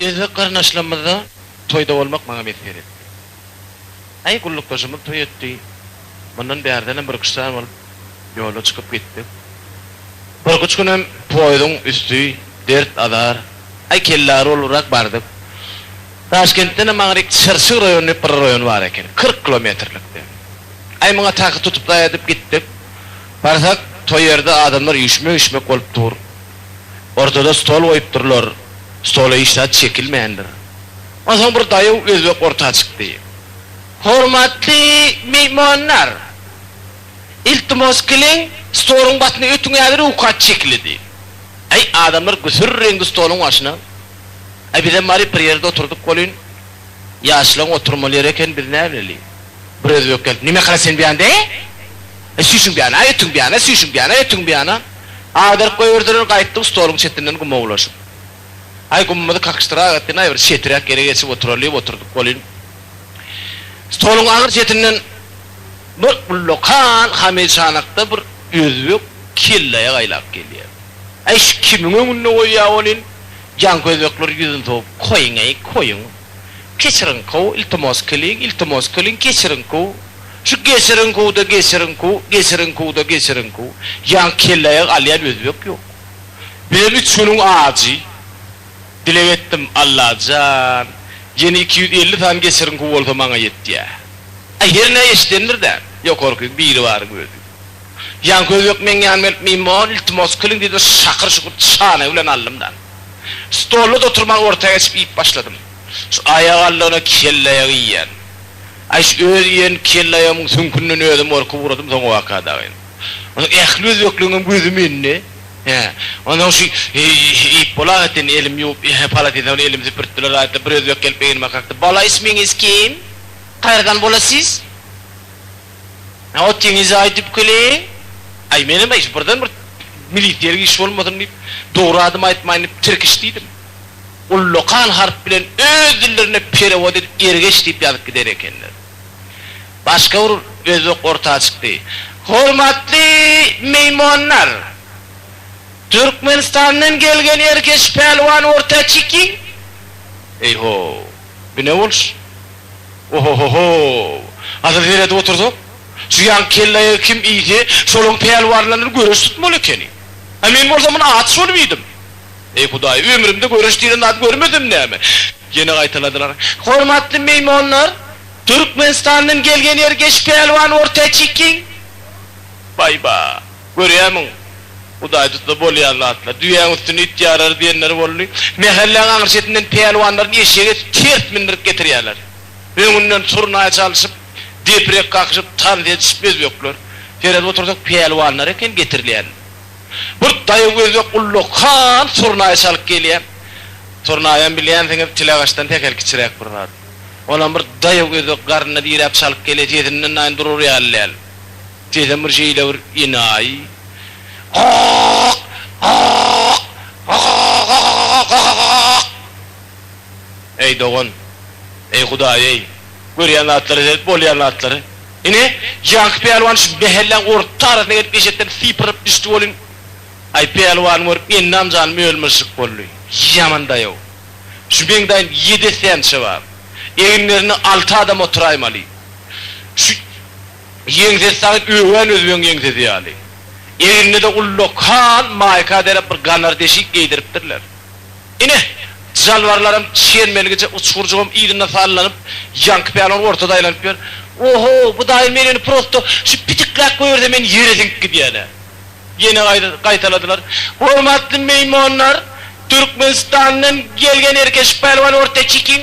Özbek garyndaşlarymyzda toýda bolmak maňa miýesser etdi. Äý, gullukdaşymyz toý etdi. Mundan bärdenem birküç sany bolup ýola çykyp gitdik. Birküç günem poýzuň üsti dert-azar. Aý, kelleagyry bolubrak bardyk. Daşkentdenem aňryk Çyrşyk raýony diýip bir raýon bar eken, 40 kilometrlikde. Aý, muňa taky tutup zaý edip gitdik. Barsak, toý ýerde adamlar üýşmek-üýşmek bolup dur. Ortada stol goýupdyrlar. Stola hiç zat çekilmändir. Onsoň bir daýaw özbek orta çykdy. Hormatly myhmanlar! Iltimos kiliň, stoluň başyna ötüň häzir ukat çekilidi. Aý, adamlar güsür reňdi stoluň başyna. Aý, bizem baryp bir ýerde oturdyk welin, ýaşlaň oturmaly ýeri eken, biz näbileli. Bir özbek gelip, Nime kyla sen bu ýanda, e? Aý, süýşüň bu ýana, ötüň bu ýana, süýşüň bu ýana, ötüň bu ýana. Agdaryp goýberdiler, gaýtdyk stoluň çetinden guma ulaşyp. Aý, gumumyzy kakyşdyrak etdin-aý, bir çetiräk ýere geçip oturaly diýip oturdyk welin, stoluň aňry çetinden bir ullakan hamyr çanakda bir özbek kellaýak aýlap gelýär. Aý, şu kimiň öňünde goýýar welin, ýaňky özbekler ýüzüni sowup, Koýuň-eý, koýuň. Keçiriň-kow, iltimos kylyň, iltimos kylyň, keçiriň-kow. Şu geçiriň-kow-da geçiriň-kow, geçiriň-kow-da geçiriň-kow. Ýaňky kellaýagy alýan özbek ýok. Bizem üç günüň ajy. Dileg etdim, Allajan, ýene 250 sany geçiriňki bolsa maňa ýetýä. Aý, hernä eşidendir-dä, ýokarky Biribaryň özi. Ýaňky özbek meň ýanyma gelip, Mimon, iltimos kylyň diýdi, şakyr-şukur çanagy bilen aldym-da. Stolda-da oturman orta geçip iýip başladym. Şu aýagallygyna kelleaýak iýýän. Aý, şu öz iýen kelleaýagymyň süňkünden özüm gorkup ugradym soňabaka dagy. Onuň ähli özbekligiňem gözi mende. Hä. Onsoň şu iýip bolagetdin elim ýuwup, palatinsa bilen elimi süpürtdiler aýtdy. Bir özbek gelip egnime kakdy. Bala ismiňiz kim? Kaýerdan bolasiz? Hä, otyňyzy aýdyp geliň. Aý, menem aý, şu birden bir milisiýalyk iş bolmasyn diýip, dogry adymy aýtmaýyn diýip, Tirkiş diýdim. Ullakan harp bilen öz dillerinde perewod edip Ergeş diýip ýazyp giden ekenler. Başga bir özbek orta çykdy. Hormatly meýmonlar! Türkmenistandan gelgen Erkeş pälwan orta çykyň! Eý-ho! Bu ne boluş? Oho-ho-how! Asyl seredip otursak, şu ýaňky kelleaýagy kim iýse, şolaň pälwanlaryny göreş tutmaly ekeni. A men bolsam muny aç bolup iýdim. Eý, Hudaý, ömrümde göreş diýlen zady görmesem näme? Ýene gaýtaladylar. Hormatly meýmonlar! Türkmenistandan gelgen Ergeş pälwan orta çykyň! Baý-ba! Görýärmiň, Hudaý tutsa bolýan zatlar. Düýäň üstünde it ýarar diýenleri boldy. Mähelläň aňry çetinden pälwanlaryny eşege ters mindirip getirýärler. Öňünden surnaý çalşyp, deprek kakyşyp, tans edişip özbekler. Seredip otursak, pälwanlar eken getirilýän. Bir daýaw özbek ullakan surnaý çalyp gelýär. Surnaýam bilýänsiňiz, tilagaçdan sähel kiçiräk bir zat. Onam bir daýaw özbek garnyna diräp çalyp gelýär, sesinden daýyn durar ýaly däl. Sesem bir şeýle bir enaýy. Gak! Gak! Gak-gak-gak-gak-gak-gak! Eý, dogan! Eý, Hudaý-eý! Görýän zatlary seret, bolýan zatlary. Ine, ýaňky pälwan şu mähelläň orta arasyna gelip eşekden sypyryp düşdi welin, aý, pälwany görüp endam-janym öl-myžžyk boldy. Ýaman daýaw. Şu meň daýym ýedi essämçe bar. Eginlerinde alty adam oturaýmaly. Şu ýeňsesi dagy öwän özbegiň ýeňsesi ýaly. Egninde-de ullakan maýka derek bir ganar deşik geýdiripdirler. Ine, jalbarlaram çermelgije uçgurjygam yzynda sallanyp, ýaňky pälwan ortada aýlanyp ýör. Oho, bu daýy meneni prosto şu pitikläp goýberse men ýere siňip gidýän-ä. Ýene gaýtaladylar. Hormatly meýmonlar, Türkmenistandan gelgen Erkeş pälwan orta çykyň.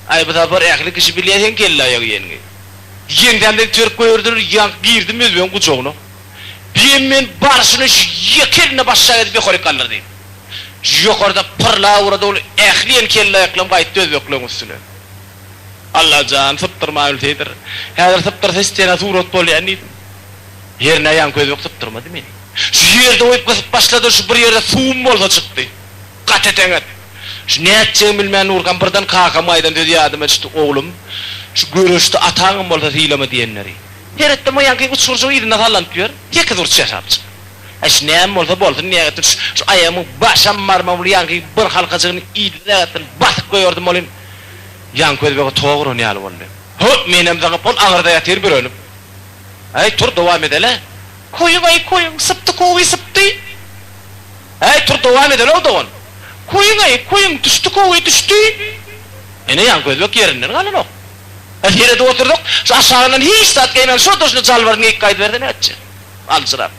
Aý bu sapar ähli kişi bilýär seň kelleaýak iýeniňi. Ýeňsämden iterip goýberdiler, ýaňky girdim özbegiň gujagyna. Biem men barşyna şu ýeke elinde başşak edip ýokaryk galdyrdy. Şu ýokarda pyrlap ugrady ol ähli iýen kelleaýaklarym gaýtdy özbekleň üstüne. Allajan sypdyrmabilseýdir. Häzir sypdyrsa stena surat bolýan diýdim. Hernä ýaňky özbek sypdyrmady meni. Şu ýerde goýup gysyp başlady, şu bir ýerde suwum bolsa çykdy. Gaty eteňet. Şu nätjegimi bilmän durkam birden kakamyň aýdan sözi ýadyma düşdi, Oglum, şu göreşde ataňam bolsa sylama diýenleri. Seretdim o ýaňky uçgurjyk yzynda sallanyp ýör. Sekizburç ýaşapjyk. Aý, şu näme bolsa bolsun diýägetdin, şu, şu aýagymyň başam barmagy bilen ýaňky bir halkajygyny iýdirägetdin, basyp goýberdim welin, ýaňky özbege tok uran ýaly boldy. Hö, menem zyňyp, ol aňyrda ýatyr bürenip. Äý, tur, dowam edel-ä. Koýuň-aý, koýuň, sypdy kowy, sypdy. Äý, tur, dowam edel-ow, dogan. Koýuň-aý, koýuň, düşdi kowy, düşdi. Ene, ýaňky özbek ýerinden galanok. Äý, seredip otursak, şu aşagyndan hiç zat geýmän, şo durşuna jalbaryny geýip gaýdyberse nätjek? Aljyrap.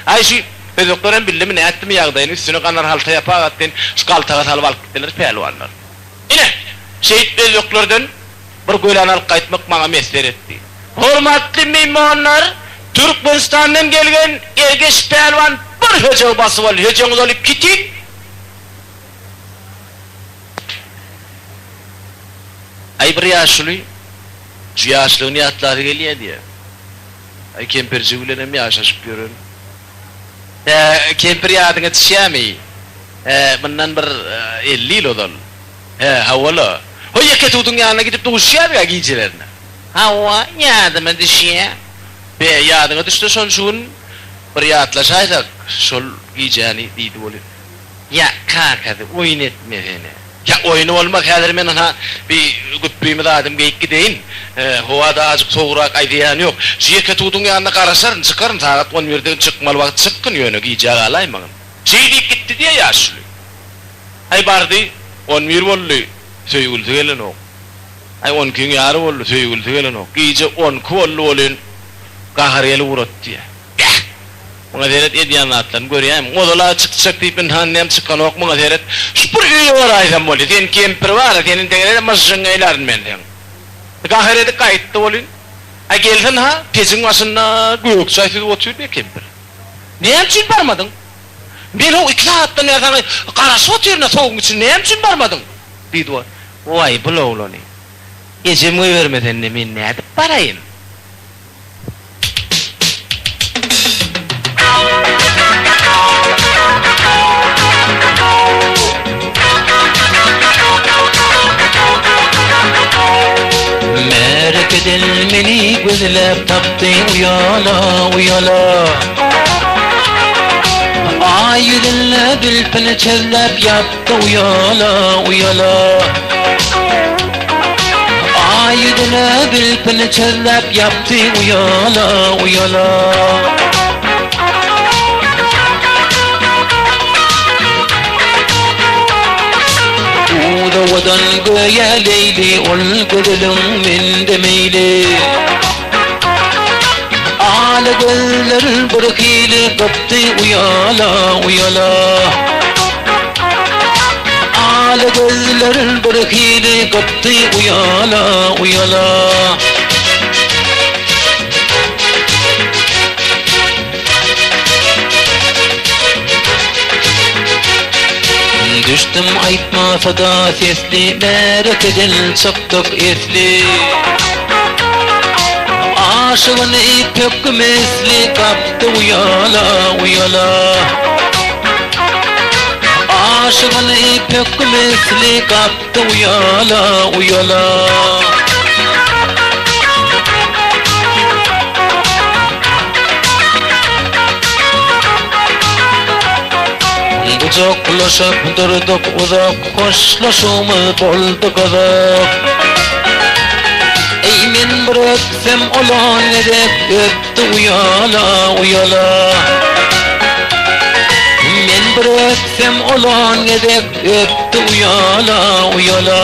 Äý, şu özbeklerem bildimi, nätdimi ýagdaýyny, üstüne ganar halta ýapak atdyn, şu galtaga salyp alyp gitdiler pälwanlar. Ine, şeýdip özbeklerden bir göläni alyp gaýtmak maňa miýesser etdi. Hormatly myhmanlar, Türkmenistandan gelgen Ergeş pälwan bir höjegi basyp aldy, höjeňiz ol kitik. Aý bir ýaşuly şu ýaşlygyny ýatlasy gelýä diýýä. Aý kempirjigi bilenem ýaşaşyp ýören. Hä, kempir ýadyňa düşýämi? Hä, mundan bir 50 ýyl ozal. Hä, hawa-la. Ho ýeketudyň ýanyna gidip duşýarys-a gijelerine. Hawa, ýadyma düşýä. Be, ýadyňa düşse şony şu gün bir ýatlaşaýsak şol gijäni, diýdi welin. Ýa, kakasy, oýun etmesene. Ýa, oýny bolmaz, häzir men ynha bi güpbimi zadym geýip gideýin. Howa-da azjyk sowugrak, aý zyýany ýok. Şu ýeketudyň ýanynda garaşaryn, çykaryn, sagat on birde çykmaly wagt çykgyn, ýöne gijä galaýmagyn. Şeý diýip gitdi diýýä ýaşuly. Aý bardy, on bir boldy, söýgülisi gelenok. Aý on ikiň ýary boldy, söýgülisi gelenok. Gije on iki boldy welin, gahar gelip ugrady diýýä. Beh! Muňa seret, edýän zatlaryny görýämiň? Ozal-a çykjak diýip ynha indem çykanok, muňa seret. Şu bir öýe baraýsam bolýa. Sen kempir bar-a, seni integede myžžyňňy eýlärin men seň. Gahar edip gaýtdy welin, aý gelse ynha, pejiň başynda gök çaý süzüp otyr diýýä kempir. Näme üçin barmadyň? Men-ow iki sagatdan bäri saňa garaşyp otyryn-a sowugyň içinde, näme üçin barmadyň? Diýdi ol. Waý, bul oglany. Ejem goýbermese indi men nädip baraýyn? Märekeden meni gözläp tapdy uýala, uýala. Aý ýüzünde zülpüni çözläp ýapdy uýala, uýala. Aý ýüzüne zülpüni çözläp ýapdy uýala, uýala. Uzawadan göýä Leýli ol gözeliň mende meýli. Ala gözler bir hili gypdy uýala, uýala. Ala gözler bir hili gypdy uýala, uýala. Düşdüm aýtmasa-da sesli Märekeden çykdyk esli. Aşygyny pökgi misli Gapdy uýala, uýala. Aşygyny pökgi misli Gapdy uýala, uýala. Gujaklaşyp durduk uzak, Hoşlaşygymyz boldy gyzyk. Eý, men bir öpsem ol on gezek Öpdi uýala, uýala. Men bir öpsem ol on gezek Öpdi uýala, uýala.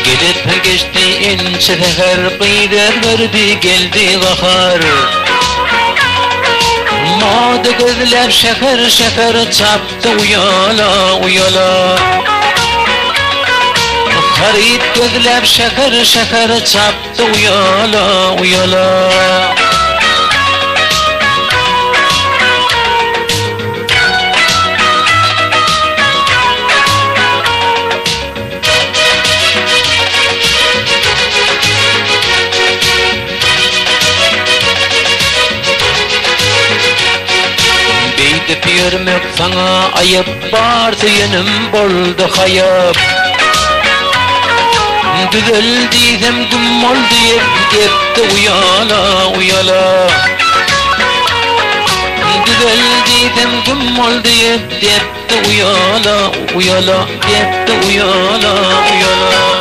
Gelip geçdi inçe säher, Gyz özgerdi, geldi gahar. Moda gözläp şäher-şäher, Çapdy uýala, uýala. Haryt gözläp şäher-şäher, Çapdy uýala, uýala. Saňa aýyp bar söýenim boldy haýyp. Düzel diýsem güm bol diýip depdi uýala uýala. Düzel diýsem güm bol diýip depdi uýala uýala depdi uýala uýala.